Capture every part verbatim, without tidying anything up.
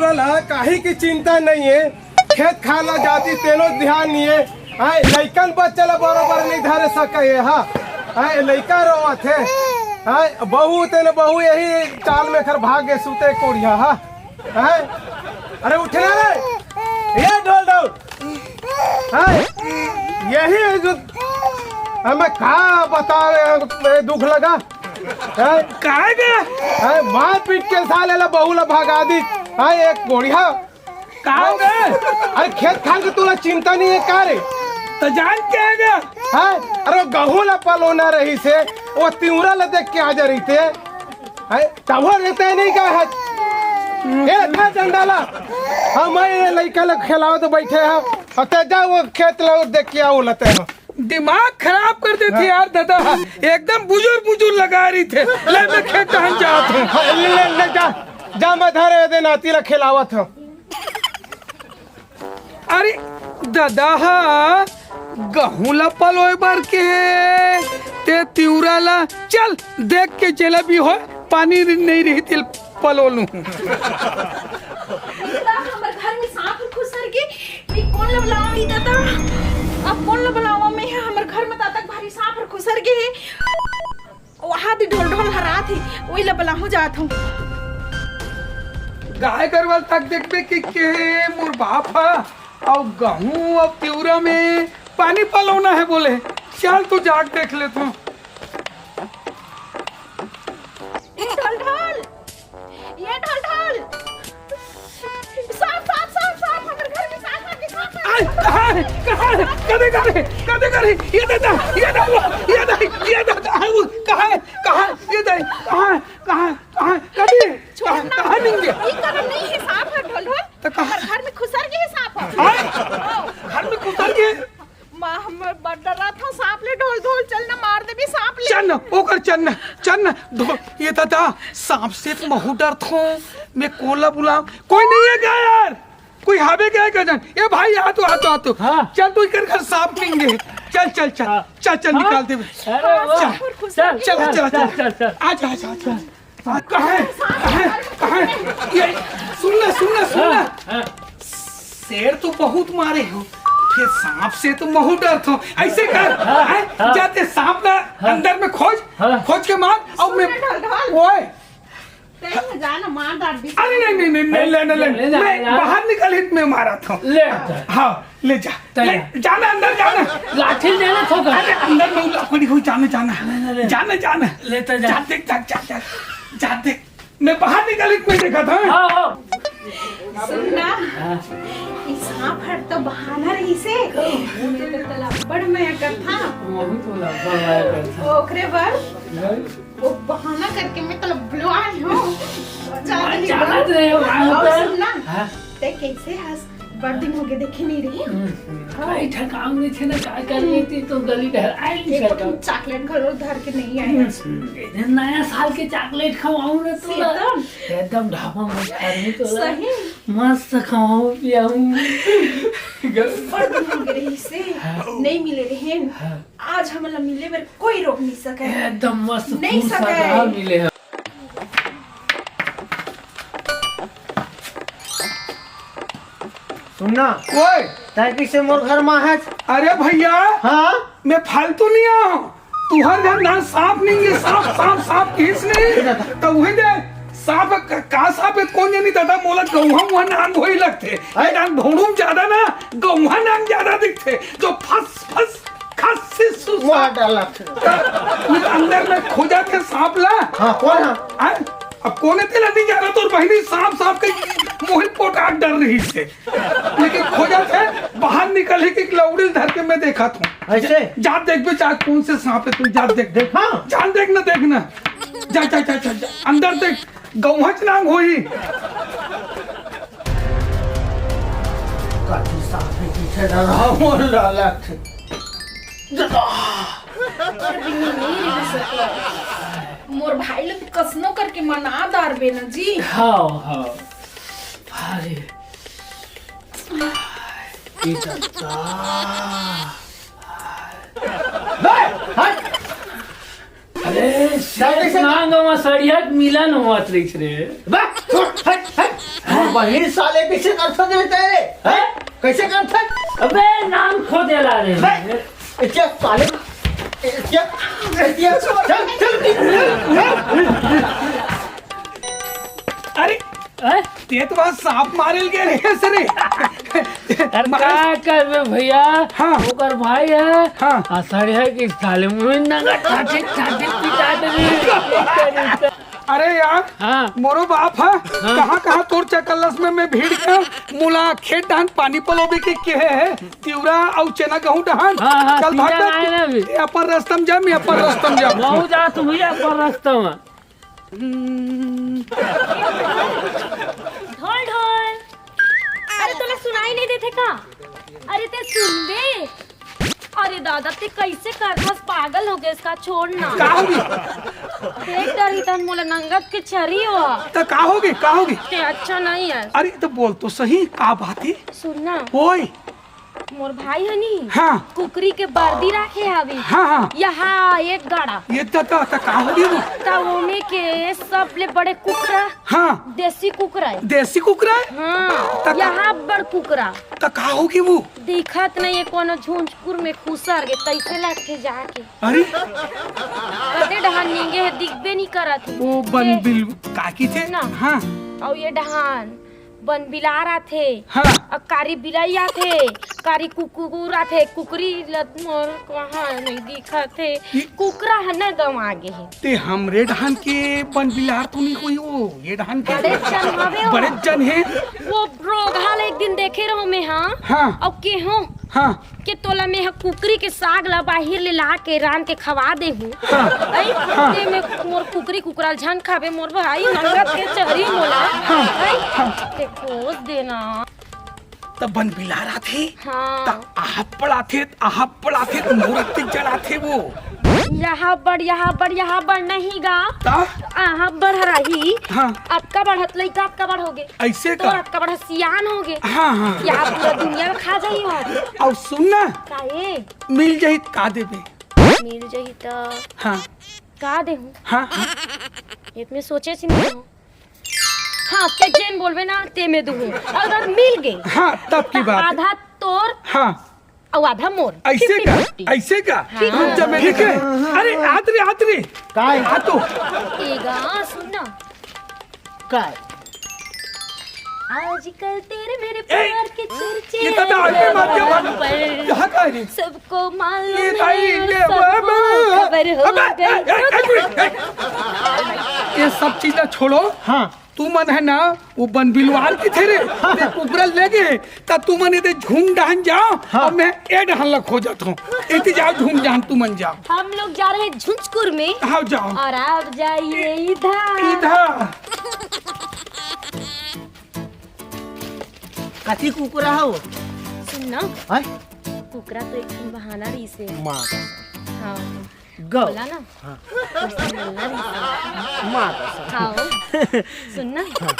ला काहे की चिंता नहीं है, खेत खार ला जाती तेनो ध्यान नहीं है। आय, लइकन बच्चा ला बरोबर नहीं धरे सके है, हाँ। आय, लइका रोवत है। आय, बहू तेने बहू यही चाल में खर भाग गए सुते कोड़िया, हाँ। आय, अरे उठना रे, ये ढोल ढोल। आय, यही है जो हमें का बतावे, दुख लगा। आय, काय गे? आय, मार पीट के साले ला बहू ला भगा दी। आय, एक कोड़िया। का हो गे? अरे खेत खार के तोला चिंता नहीं है का रे? त जान के आ गे? हाँ? अरे वो गहूं ला पलोना रहिसे, वो तिउरा ला देख के आ जा रहिते। हैं? तब वो रहते नहीं का है? ए, था चंडाला। हम ये लइका ला खेलावत बैठे हैं। अब ते जा वो खेत ला देख के आओ लते हैं। दिमाग खराब कर देथे हाँ। यार दादा, एकदम बुजुर्ग बुजुर्ग लगा रहिथे। ले मैं खेत तहन जात हूँ। हाँ, ले, ले, ले जा, जा मैं धरे दे नाती ला खिलावत हूँ। अरे दादा हा, गहूं ला पलोय बर के हे, ते तिउरा ला, चल देख के जेला भी होय, पानी नहीं रही तेल पलो लूं। दादा, हमर घर में सांप खुसर गे, मैं कोन ला बुलाऊं दादा? अब कोन ला बुलाऊं मैं? हमर घर में तातक भारी सांप खुसर गे हे। वहां दी ढोल ढोल हरात हे, वही ला बुलाऊं जात हूं। गाय गरवा तक देखबे कि के मोर बाप हा, अउ गहूं अउ तिउरा में पानी पलोना है बोले। चल तू जाके देख ले तू। ढोल ढोल। ये ढोल ढोल। सांप, सांप, सांप, सांप, हमर घर में सांप आ गे, सांप आ गे। आय, कहाँ है? कहाँ है? कदे करे? कदे करे? ये दादा, ये दादा, ये दादा, ये दादा, आय, वो कहाँ है? कहाँ है? ये दादा, कहाँ है? कहाँ है? कहाँ है? कदे? छोड़ कहाँ, ना। कहाँ निकल गया? ये कदम नहीं है, सांप है, ढोल ढोल। तो कहाँ? हमर घर में खुसर गे हे सांप ह। आय? घर में खुसर गे? माँ, हम बड़ डरत हन सांप ले, ढोल ढोल, चल ना, मार देबे सांप ले। चल ना, ओकर चल ना, चल ना। ढोल, ये दादा, सांप से तो महू डरत हूँ। मैं कोन ला बुलाऊं? कोई नहीं है क्या यार? कोई हावे क्या का जन? ए भाई, आ तो, आ तो, आ तो। हाँ। चल तू इकर घर सांप निकल गे। चल, चल, चल। हाँ। चल, चल, हाँ। निकाल दे। अरे वाह। चल, चल, चल, चल, चल, चल, चल। चल। आ जा, आ जा, आ जा। कहाँ है? कहाँ है? कहाँ है? ये, सुन ना, सुन ना, सुन ना। हाँ, हाँ। शेर तो बहुत मारे हो, फिर सांप से तो महू डरत हूँ। ऐसे कर, हाँ, हैं? हाँ। जाते सांप ना हाँ। अंदर में खोज, हाँ। खोज के मार, और मैं, सुन ना, ढल, ढल। ओए। तेरे में जाना मार डाल भी। अरे नहीं, नहीं, नहीं, नहीं, ले, ले, ले। ले, ले, मैं ले। बाहर निकल ही मैं मारा था। ले। हाँ। ले जा। ले, ले, जाना अंदर, जाना। लाठी लेना थोका। अरे, अंदर में लकड़ी हो, जाना, जाना। ले, ले, ले। जाना, जाना। लेता जा। जा, देख, जा, जा, जा। जा, देख। मैं बाहर निकल ही कोई देखा था। हाँ, हाँ। सुन ना, हाँ। इस सांप हट तो बहाना रहिसे। मैं तो तोला बड़ मया करथा। वही तो लब्बा मया करथा। ओकरे बर वो बहाना करके मैं तोला बुलवाए हूँ। जाने दे। जानत रहे हो, वहाँ और होता है। सुन ना, हाँ। ते कैसे हंस, बड़ दिन हो गए देखे नहीं रही। हम्म, हम्म। हाँ। कई ठा काम नहीं थे ना, का कर लेती तो गली डहर आई नहीं एक सकता। तुम चॉकलेट घलो धर के नहीं आए। हम्म, हम्म। नया साल के चॉकलेट खवाऊं ना तोला। एकदम। एकदम ढाबा में खा रही तोला। सही। मस्त खवाऊं पियाऊं। बड़ दिन हो गए रही से, हाँ। नहीं मिले रहे। हाँ। आज हमन ला मिले बर कोई रोक नहीं सके। एकदम मस्त नहीं फूल सके। सदा मिले हैं। सुनना। ओए। तै किसे मोर घर में है? अरे भैया। हाँ? मैं फालतू नहीं आऊँ। तुहर घर ना सांप नहीं है, सांप, सांप, सांप किस नहीं? तो वही दे, सांप क-, का सांप है, कौन जानी दादा, मोला गौहा मुहा नांग होई लगते। हैं? ये नांग ढोंढूम ज्यादा ना, गौहा नांग ज्यादा दिखते, जो फस, फस, खस से सुसा। मुहा डाला। ये अंदर में खोजा थे सांप ला। हाँ, कौन है? हैं? अब कौन है तेला नहीं जाना, तोर बहिनी सांप, सांप के मोहित पोटाक डर रही से। लेकिन खोजत है, बाहर निकल ही कि लौड़ी धर के मैं देखा था। ऐसे? जा देख बे, जा कौन से सांप है, तू जा देख, देख। हाँ। जान देख ना, देख ना। जा, जा, जा, जा, जा। अंदर देख, गौहच नांग होई। काठी सांप के पीछे डरा मोर लाला थे। और भी नहीं रह सकला। मोर भाई लोग कसनो करके मना दार बे ना जी। हाँ, हाँ। अरे। ई दत्ता। अरे, शायद नांग मा सड़िया के मिलन होवत रहिस रे। बा, छोड़, हट, हट। हाँ, वही साले कैसे करथस रे तें? हैं? कैसे करथस? अबे नाम खो देला रे। बे, ए, क्या साले? ए, क्या? ए, क्या? चल, चल, चल। अरे, हैं? तें तो वहाँ सांप मारे ल गे रहे रे। अरे मारे का करबे भैया? हाँ। ओकर भाई हे। हाँ। आ सड़िया के साले मुँह नंगा ठाठे ठाठे पिटा दे। अरे यार, हाँ। मोरो बाप हे। हाँ। कहाँ कहाँ तोर चकल्लस में मैं भीड़ के, मोला खेत डहन पानी पलोबे के केहे हे, तिवरा अउ चना गहूँ डहन। हाँ, हाँ, चल भाग सीजन बे। आए ना अभी। तें अपन रस्ता म जा, मैं अपन रस्ता म जा। बहुत जात हुई अपन रस्ता में। ढोल ढोल। अरे तोला सुनाई नहीं देथे का? अरे तें सुनबे। अरे दादा, तें कैसे करथस? पागल हो गेस का? छोड़ ना। का होगे? देख डरही तहन मोला नंगत के चरी हो। त का होगे? का होगे? तें अच्छा नहीं हे। अरे त बोल तो सही, का बात हे? सुन ना। ओए। मोर भाई हे नी, हाँ। कुकरी के बरदी राखे हवे। हाँ, हाँ। यहाँ एक गाड़ा। ये त, त, त का होगे वो? त ओमे के सबले बड़े कुकरा। हाँ। देसी कुकरा हे। देसी कुकरा हे? हाँ। त का यहाँ बड़ कुकरा। त का होगे वो? दिखत नहीं हे, कोनो झुंझकुर में खुसर गे, तइसे लगथे जाके। अरे। कते डहन नींगे हे, दिखबे नहीं करत हे। ओ बन ए। बिल, का कहिथे? ना। हाँ। अउ ये डहन बन बिलार आथे। हाँ। अउ कारी बिलाई आथे, कारी कुकुर आथे, कुकरी ल मोर कहाँ नहीं दिखत हे। ई कुकरा ह ना गंवा गे हे। तें हमरे डहन के बन बिलार तो नहीं होही वो, ये डहन के। बड़े जन हवे वो। बड़े जन हे। वो रोगहा ल एक दिन देखे रहों मैं, हाँ। हाँ। अउ केहों। हाँ। के तोला मैं ह कुकरी के साग ला बाहिर ले ला के रांध के खवा देहूं। हाँ। अई, हाँ। ते में मोर कुकरी कुकरा ल झन खाबे, मोर भाई नंगत के चरी मोला। हाँ। अई, हाँ। ते खोज देना। त बन बिलार आथे, हाँ। त आहब पड़ाथे, आहब पड़ाथे, त मोर अत्ते जलाथे वो। यहाँ बड़, यहाँ बड़, यहाँ बड़ नहीं गा। त? आहब बड़ हराही। हाँ। अतका बड़ हत लइका, अतका बड़ होगे। अइसे तोर का? अतका बड़ सियान होगे। हाँ, हाँ। यहाँ पूरा दुनिया में खा जाही हो। अउ सुन ना। काहे? मिल जाही त का देबे? मिल जाही त हाँ। का देहूं? हाँ, हाँ। ये तो मैं सोचे से नहीं हूँ। हाँ, ते जेन बोलबे ना, ते मैं दूहूं। अगर मिल गे, हाँ, तब की त बात। आधा तोर हाँ। अउ आधा मोर। अइसे का? Fifty fifty. अइसे का? हाँ। रुक जा, मैं ठीक हे। देखे। अरे, आत रे, आत रे। काय? आ तो। ए गा, सुन ना। काय? आजकल तेरे मेरे ए, प्यार के चर्चे ये तो हैं आगे मार के मार। पर यहाँ का है रे? सबको मालूम ये भाई, है और ये सबको बाबा। खबर हो अबे, गई। ए, ए, ए, ए, ए। ये सब चीजें छोड़ो। हाँ। तुमन हे ना, वो बन बिलवार कथे रे, हाँ। ते कुकरा ले गे, त तुमन एदे झुंड डहन जाव, हाँ। अउ मैं ए डहन ला खोजत हूँ। एती जाव झुंड डहन, तुमन जाव। हम लोग जा रहे हैं झुंझकुर में। हाँ, जाव। और आप जाइए इधर। इधर। कथी कुकरा हो? सुन ना। हैं? कुकरा तो एक ठन बहाना रहिसे। माँ कसम। हाँ। गौ। बोला ना। हाँ। तोर से मिलना रहिसे। माँ कसम। हाँ। सुन ना। हाँ।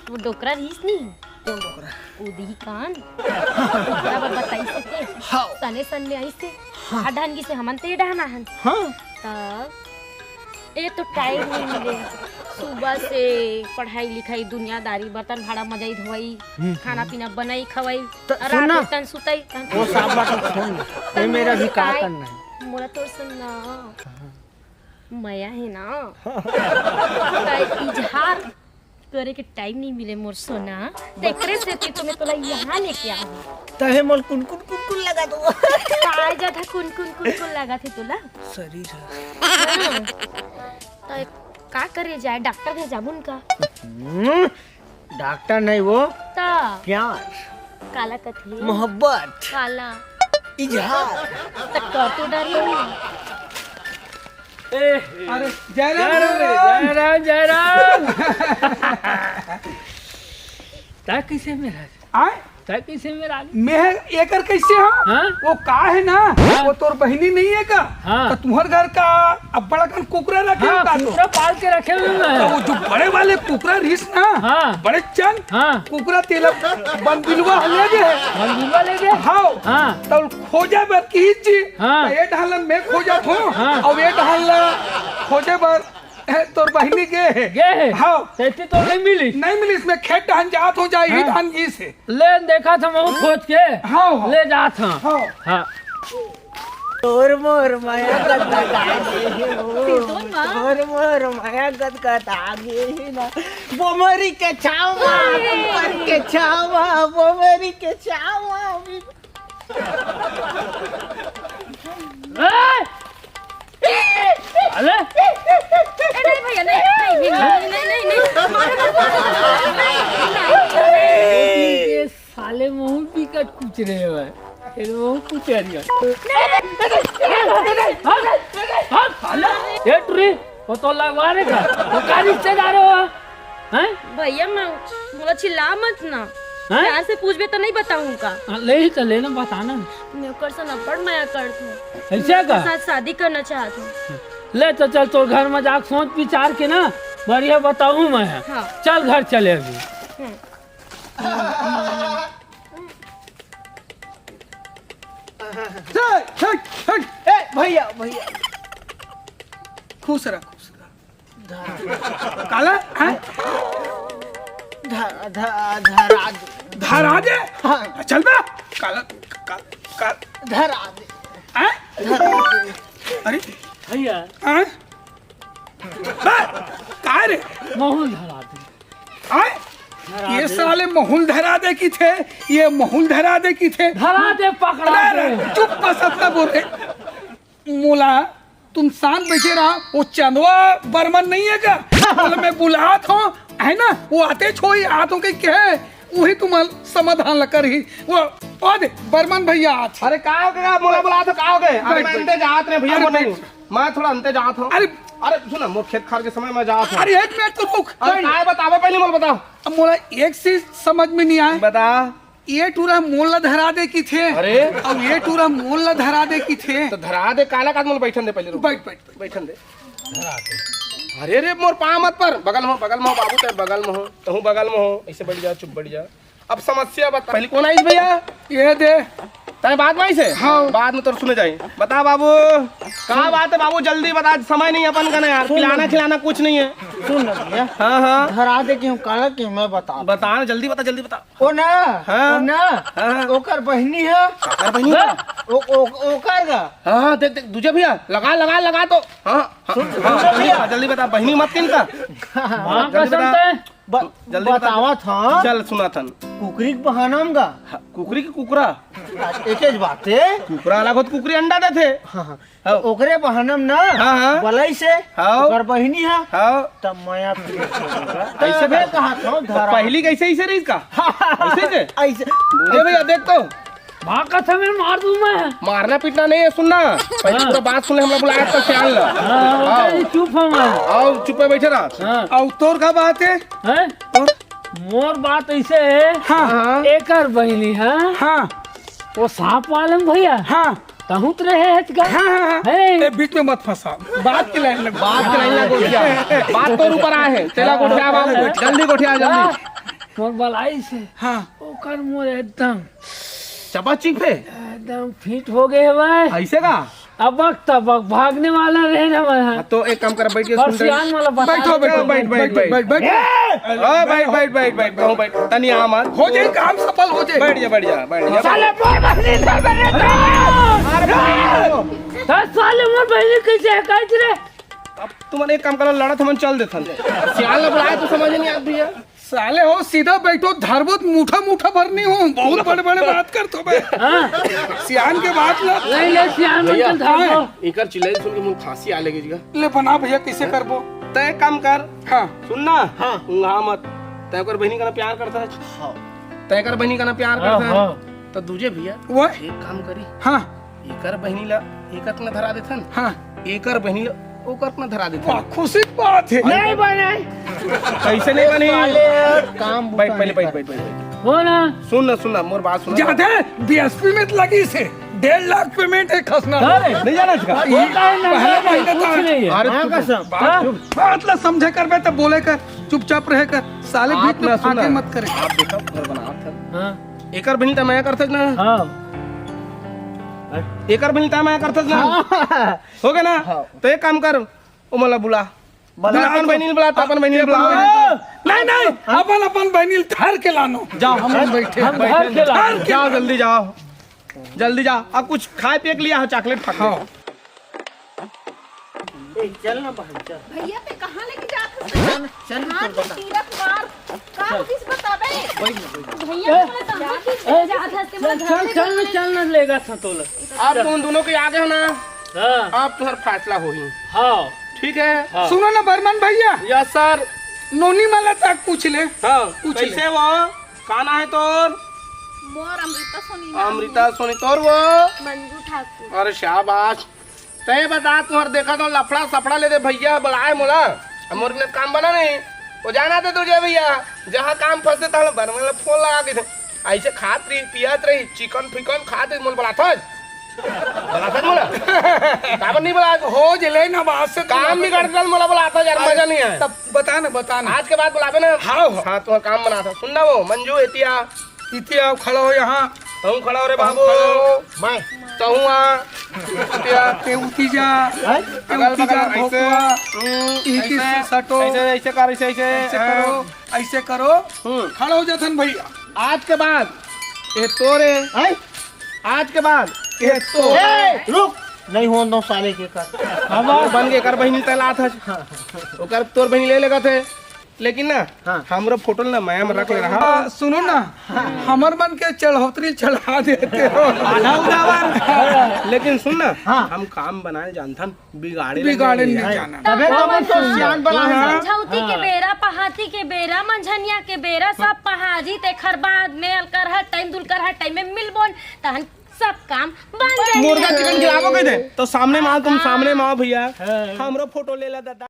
वो डोकरा रहिस नी? कौन डोकरा? उदी कान। ओकरा बर बताइस ते। हाँ। सने सन में आइस ते। हाँ। आ डहन गिसे हमन ते डहन आहन। हाँ। तब ए तो टाइम नहीं मिले। सुबह से पढ़ाई लिखाई, दुनियादारी, बर्तन भाड़ा, मजाई धोवाई, हम्म। खाना पीना बनाई खवाई, त सुन ना। रात तन सुताई, तन वो सब बात छोड़ ना। ये मेरा भी का करना है। मोला तोर से ना मया है ना। त इजहार करे के टाइम नहीं मिले मोर सोना, तेकरे सेती तो मैं तोला यहाँ लेके आऊँ। तहे मोर कुन कुन कुन कुन लगा दो। काय जादा कुन कुन कुन कुन लगा थे तोला? शरीर है। हाँ। तो का करे जाए, डॉक्टर घर जाबुन का? हम्म, डॉक्टर नहीं वो। ता। प्यार। काला कथे? मोहब्बत। काला। इजहार। त कर तो डरी नहीं। ए, अरे, जय राम, जय राम, जय राम। जय राम, जय राम। तै कइसे मेर? आय? तै कइसे मेर? मैं एकर कइसे हाँ? हाँ? वो का है ना, हाँ। वो तोर बहिनी नहीं है का? हाँ। त तुम्हर घर का अब्बड़ अकन कुकरा रखे हाँ, हो का तो? कुकरा पाल के रखे हुए हैं। त वो जो बड़े वाले कुकरा रहिस ना, हाँ। बड़े चन, हाँ। कुकरा तेला बन बिलवा ले गे है। बन बिलवा ले गे? हाँ। हाँ। त खोजे बर कहिस जी। हाँ। त ए डहन ला मैं खोजत हूँ, हाँ। अउ ए डहन ला खोजे बर ए, तोर बहिनी गे हे। गे हे? हाँ। तेती तो नहीं मिली। नहीं मिली, इसमें खेत डहन जात हो जाए, ही हाँ। धान गीस हे। ले देखा था महू खोज के। हाँ, हाँ। ले जात हाँ। हाँ। हाँ। तोर मोर माया गदगदा गे हे ओ। तोर मोर माया गदगदा गे हे ना। बोमरी के छावा, बोमरी के छावा, बोमरी के छावा। ए! अरे! ए, नहीं भैया, नहीं, नहीं, नहीं, नहीं, नहीं, नहीं, नहीं। ये साले महू बिकट कुचरे हे भाई। ये महू कुचर गया। हाँ, हाँ, साले, ये टुरी, वो तो लगवा रे का, वो का रिश्तेदार हो, हैं? भैया, मैं, मोला चिल्ला मत ना। हैं? प्यार से पूछबे तो नहीं बताऊँ का? हाँ, ले ही तो लेना, बताना ना। मैं ओकर से अब्बड़ मया करत हूँ। ऐसे का? ओकर साथ शादी करना चाहत हूँ। ले तो चल, तोर घर में जाके सोच विचार के ना, बढ़िया बताऊँ मैं। हाँ। चल घर चले अभी। हम्म। हट, हट, हट। ए, भैया, भैया। खुश रह, खुश रह। काला, हैं? ध-, ध-, धरा दे। धरा दे? हाँ। चल बे। काला, काला, काला। धरा दे। हैं? धरा दे। अरे। भैया। हैं? बे, काय रे? महूल धरा दे। आय? धरा ये दे। साले महूल धरा दे की थे, ये महूल धरा दे की थे। धरा दे, पकड़ा अरे, दे। अरे, चुप बस, अतना बोल रहे। मोला, तुम शांत बैठे रहा। वो चंदवा बर्मन नहीं है का? बोले, मैं बुलात हूँ, है ना? वो आते छोई, आत हूँ कहीं कहे, वही तुम्हार समाधान ला करही। वो, ओ दे, बर्मन भैया आत हे। अरे, का हो गया? मोला बुलात हो, का हो गया? अरे, बैठ, मैं बैठ। अंते जात रहे भैया, अरे, मोर नहीं। बैठ। मैं थोड़ा अंते जात हूँ। अरे। अरे, सुन ना, मोर खेत खार के समय मैं जात हूँ। अरे, एक मिनट तो रुक। अरे, भाई। काय बतावे, पहले मोला बता। अब मोला एक चीज समझ में नहीं आए। बता। ये टूरा मोल ला धरा दे की थे। अरे। अब ये टूरा मोल ला धरा दे की थे। तो धरा दे, काला काज मोला बैठन दे पहले, रुक। बैठ, बैठ, बैठ। बैठन दे। धरा दे। अरे रे, मोर पाँव मत पर। बगल में हो, बगल में हो, बाबू, ते बगल में हो, तहूँ बगल में हो। ऐसे बैठ जा, चुप बैठ जा। अब समस्या बता, पहले कौन आइस भैया? ये दे। तय बात भाई से? हाँ। बाद में तोर सुने जाई। बता बाबू, का बात है बाबू, जल्दी बता, समय नहीं अपन कने यार, सुन पिलाना ना। खिलाना कुछ नहीं है। सुन ना भैया। हाँ, हाँ। धरा दे कि हूँ, काला कि हूँ, मैं बता। बता ना, जल्दी बता, जल्दी बता। ओ ना, हाँ। ओ ना, हाँ। ओकर बहिनी है। ओकर बहिनी है? ओ, ओ, ओकर का? हाँ, हाँ, देख, देख, दूजे भैया, लगा, लगा, लगा तो। हाँ, हाँ, सुन, हाँ, सुन जल्दी भैया। बता, जल्दी बता, बहिनी मत किन का। हाँ, जल्दी कसम बता। से। ब-, जल्दी बता। बतावत हन। चल, सुनाथन। कुकरी के बहाना म गा। हाँ, कुकरी के कुकरा? एकेच बात हे। कुकरा अलग होत, कुकरी अंडा देथे। हाँ, हाँ। हाँ। तो ओकरे बहाना म ना, हाँ, हाँ। बलई से, हाँ। ओकर बहिनी हा। हाँ। तब मया प्रीत हो गया। ऐसे तबे बात। कहा था, तो धरा। पहली कैसे ऐसे रही का? ऐसे से? ऐसे। ए भैया, देख तो। माँ कसम है, मार दूं मैं। मारना पीटना नहीं है, सुनना। पहले हाँ। पूरा बात सुन ले, हमरा बुलाया था सियान ला। हाँ, आओ। ओके, चुप हम। आओ, चुप पे बैठे रहा। हाँ। आओ, तोर का बात है? हैं? तोर? मोर बात ऐसे है, हाँ। हाँ। एकर बहिनी है। हाँ। वो सांप वाले में भैया। हाँ। तहूत रहे है का? हाँ, हाँ, हाँ। है। ए, बीच में मत फंसा। बात के लाइन लग। बात के लाइन लग, गोठिया। बात तोर ऊपर आए है। चला गोठिया बाबू, जल्दी गोठिया, जल्दी। हाँ। मोर बलाई से। हाँ। ओकर मोर एकदम चपाचिप है। एकदम फिट हो गए है भाई। ऐसे का? अबक तबक भागने वाला रहे ना मैं। हाँ, तो एक काम कर, बैठ के सुन रही। सियान वाला बता बैठो, दे। बैठो, बैठ, बैठ, बैठ, बैठ। बैठ, बैठ। ए! ओ, बैठ, बैठ, बैठ, बैठ, बैठ, बैठ। तनी आ मत। हो जाए, काम सफल हो जाए। बैठ जा, बैठ जा, बैठ जा। साले मोर बहिनी से मेरे अरे! दस साले मोर बहिनी कैसे है, काहे रे? अब तुमने एक काम करो, लड़त हमन चल देथन। सियान ला बुलाए तो समझ नहीं आत भैया। साले हो, सीधा बैठो, धरबो त मुठा मुठा भर नहीं हो, बहुत बड़े बड़े बात करथो बे। हाँ। सियान के बात ला। नहीं, नहीं, सियान मन भैया, के धरबो। इकर चिल्लाई सुन के मुझे खांसी आ लगी जी। ले बना भैया, कैसे करबो? तय काम कर। हाँ। सुन ना। हाँ। उंगा मत। तय ओकर बहिनी का ना प्यार करता है। हाँ। तय कर बहिनी का ना प्यार हाँ, करता है। हाँ। तो दूजे भैया, वो? एक काम करी। हाँ। एकर बहिनी ला एकर कना धरा देथन। हाँ। एकर बहिनी ला ओकर कना धरा देथन। वाह, खुशी की बात है। नहीं बने। कैसे नहीं बनी? साले, काम बैठ, बुता पहले नहीं बैठ, कर। बैठ, बैठ, बैठ। हो ना। सुन ना, सुन ना, मोर बात सुन ना। ज्यादा बीएसपी में तो लगी से डेढ़ लाख पेमेंट है खसना। अरे। नहीं जाना इसका? ये होता है ना, पहले महीने कुछ था। नहीं है। अरे हाँ, तू कसम। बात, हाँ। बात ला समझे कर बे, तब बोले कर, चुपचाप रहे कर। साले आप बीच में ना सुन आके ना। मत करे। आप देखो, घर बना था। हाँ। एकर बहिनी त मया करथस ना? हाँ। एकर बहिनी त मया करथस ना? हाँ। हो गया ना? हाँ। तो एक काम कर, ओमन ला बुला। बुला अपन बहिनी ल बुला, अपन बहिनी ल बुला। नहीं, नहीं, अपन, अपन बहिनी ल धर के लानो। जाओ, हम बैठे, हम बैठे। धर के लानो। जाओ, जल्दी जाओ, जल्दी जाओ। अब कुछ खाए पिए के लिए, हाँ, चॉकलेट फाकलेट। हाँ। ए, चल ना बहन, चल। भैया, ते कहाँ लेके जात हस? चल, चल, हाँ, चल, तू बता। तीरथ मार। का चल। होतिस बताबे? वही ना, वही ना। भैया, ए, मोला समझा के ए, जात हस, ते मोला चल, घर चल, ले चल, चल ना, लेगा था तोला। आप तुम दोनों के आगे हो ना, हाँ। आप तुम्हारा फैसला हो ही। हाँ। ठीक है? हाँ। सुनो ना बर्मन भैया। Yes sir. नोनी मला तक पूछ ले। हाँ। पूछ ले। कैसे वो? का नाम है तोर? मोर अमृता सोनी नाम अमृता है। सोनी, तोर वो? मंजू ठाकुर। अरे शाबाश। तय बता, तुहर देखा तो लफड़ा सफड़ा ले दे भैया, बुलाए मोला। अब मोर के काम बना नहीं। वो जाना थे तुझे भैया, जहाँ काम फंसते तहाँ बर्मन ला फोन लगा के थे। ऐसे खात रही, पियत रही, चिकन फिकन खात रही, मोला बुलात हस। बुलात हस मोला। काबर नहीं बुलात? हो जले ना बात से काम बिगाड़ दल मोला बुलात हस यार, अरे, मजा नहीं आए। तब बता ना, बता ना। आज के बाद बुलाबे ना। हाँ, हाँ। हाँ, तुम्हारा काम बना था। सुन ना वो, मंजू एतिया। इतिया खड़ा हो यहाँ। तहूँ खड़ा हो रे बाबू। खड़ा हो। मैं। तहूँ आ। एतिया। ते उती जा। हैं? ते अगल उती बगल जा, ऐसे। भोकुआ। हम्म, इहिती ऐसे, सटो। ऐसे, ऐसे कर, ऐसे, ऐसे। ऐसे हाँ। करो, ऐसे करो। हम्म। खड़ा हो जाथन भैया। आज के बाद ये तोरे। हैं? आज के बाद ये तो ए, रुक। नहीं हो नौ साले के कर। हमार बन के कर बहिनी तैलात हस। ओकर तोर बहिनी ले लेगा थे। लेकिन ना, हाँ। हमरो फोटो ना माया में रख ले रहा। आ, सुनो ना, हमर मन के चढ़ोतरी चढ़ा देते हो। आधा उड़ावर। लेकिन सुन ना, हाँ। हम काम बनाए जानथन, बिगाड़े बिगाड़े नहीं नहीं जाना। जाना। तबे तो मैं तो सियान बना हाँ। है। संझौती के हाँ। बेरा, पहाती के बेरा, मंझनिया के बेरा, सब पहाजी, तेखर बाद में अलकरहा टाइम, दुलकरहा टाइम में मिलबोन, तहन सब काम बन जाई। मुर्गा चिकन खिलाबो कह दे, तो सामने में आओ, तुम सामने में आओ भैया। हाँ। हमरो फोटो ले ला दादा।